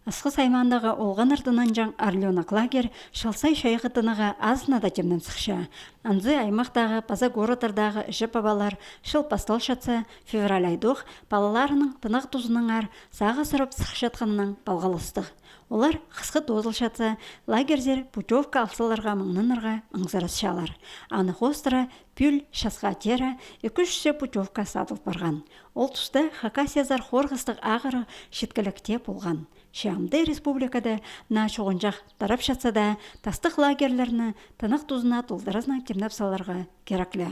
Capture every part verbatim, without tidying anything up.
Асхыс аймаандағы Олғаннар тынанҷаң «Орлёнок» лагерь Чалсай чайғы тынағға азынада тимнен сыхча. Анзы аймахтағы паза городтардағы іҷе-пабалар чыл пасталчатса, февраль айдох палаларының тынағ тузынаңар сағыс ырып сыхчатханнаң палғалыстығ. Олар хысхы тоозылчатса, лагерьзер путёвка ал саларға маңнанарға маңзырасчалар. Аны хоостыра пӱӱл часха теере ікі чӱсче путёвка садыл парған. Ол туста Хакасиязар хорғыстығ ағырығ читкелікте полған. Че амды республикада наа чуғынҷах тарапчатса даа, тастығ лагерьлерні тынағ тузына толдыразынаң тимнеп саларға кирек ле.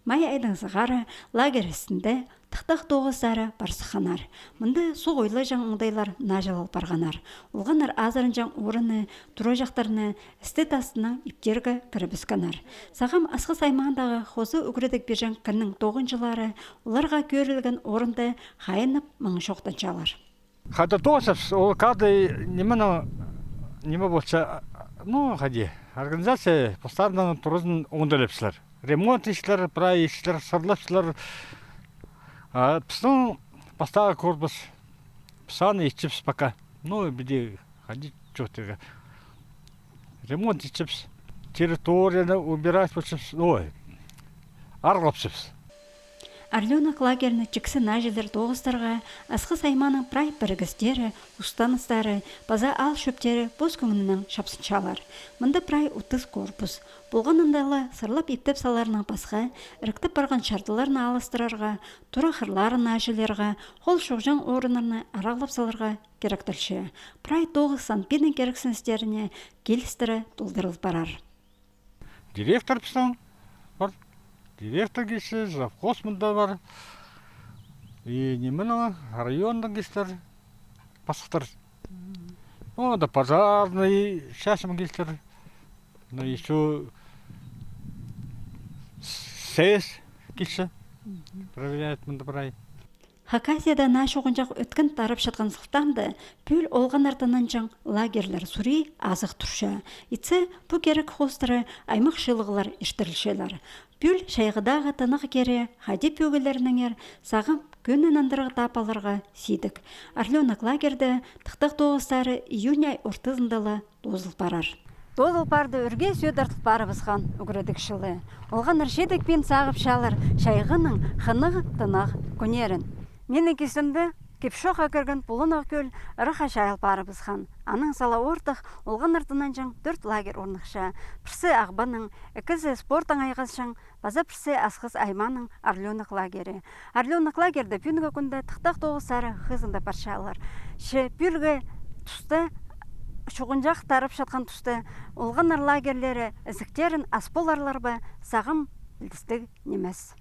Май айдаң сығара лагерь істінде тыхтағ тоғыстары пар сыхханнар. Мында суғ ойлаҷаң оңдайлар наа чылал парғаннар. Олғаннар азыранҷаң орынны, тураҷахтарны істі тастынаң иптерге кірібіскеннер. Сағам Асхыс аймаандағы хоза ӱгредіг пирҷең кіннің тоғынҷылары оларға кӧрілген орында хайынып маң чоохтанчалар. Хайди тоғысчабыс, ол кады нименің, ниме полча, ну, хайди, организация постарының туразын оңдайлапчалар. Ремонт итчелер, прай итчелер, сырлапчалар. А пістің пастағы корпус, піс аны итчебіс пока. Ну, піди, хайди чоохтирға. Ремонт итчебіс. Территорияны убирать полчабыс. Ой, арығлапчабыс. «Орлёнок» лагерьні чиксі наа чыллар тоғыстарға Асхыс аймааның прай пірігістері, устаныстары паза аал чӧптері пос кӧңнінең чапсынчалар. Мында прай отыс корпус. Полғанында ла сырлап иптеп саларынаң пасха, іріктеп парған чардыларны алыстырарға, тура хырларын наа чыларға, хол чуғҷаң орыннарны арағлап саларға киректелче. Прай тоғыс санпиннің кирексіністеріне килістіре толдырыл парар. Директор пістің пар. Директор килче, завхоз мында пар. И нименің, районның килістер, пастыхтар. Ну, да пожарный, чачым килістер. Ну, ещё сэс килче. Проверяет мында прай. Хакасияда наа чуғынҷах ӧткін тарапчатхан сылтаанда пӱӱл Олғаннар тынанҷаң лагерьлер сурии азых турча. Итсе, пу кирек хоостыра аймах чыылығлар иртірілчелер. Пӱӱл чайғыдағы тынағ кире хайди пӧгілерінеңер сағам кӧні нандырығ тап аларға сидік. «Орлёнок» лагерьде тыхтағ тоғыстары июнь ай ортызында ла тоозыл парар. Тоозыл парды ӱрге сӧдіртіл парыбысхан ӱгредіг чылы. Олғаннар чидікпин сағыпчалар чайғының хынығ тынағ кӱннерін. Минің кистімде Кип-Чоохха кірген Пулунах кӧл ырахха чайыл парыбысхан. Анаң сала ортых Олғаннар тынанҷаң тӧрт лагерь орныхча. Пірсі Ағбанның, ікізі спортаң айғасчаң, паза пірсі Асхыс аймааның «Орлёнок» лагері. «Орлёнок» лагерьде пӱӱнгі кӱнде тыхтағ тоғыстары хызында парчалар. Че пӱӱлгі туста, чуғынҷах тарапчатхан туста, Олғаннар лагерьлері ізіктерін ас поларлар ба, сағам пілдістіг нимес.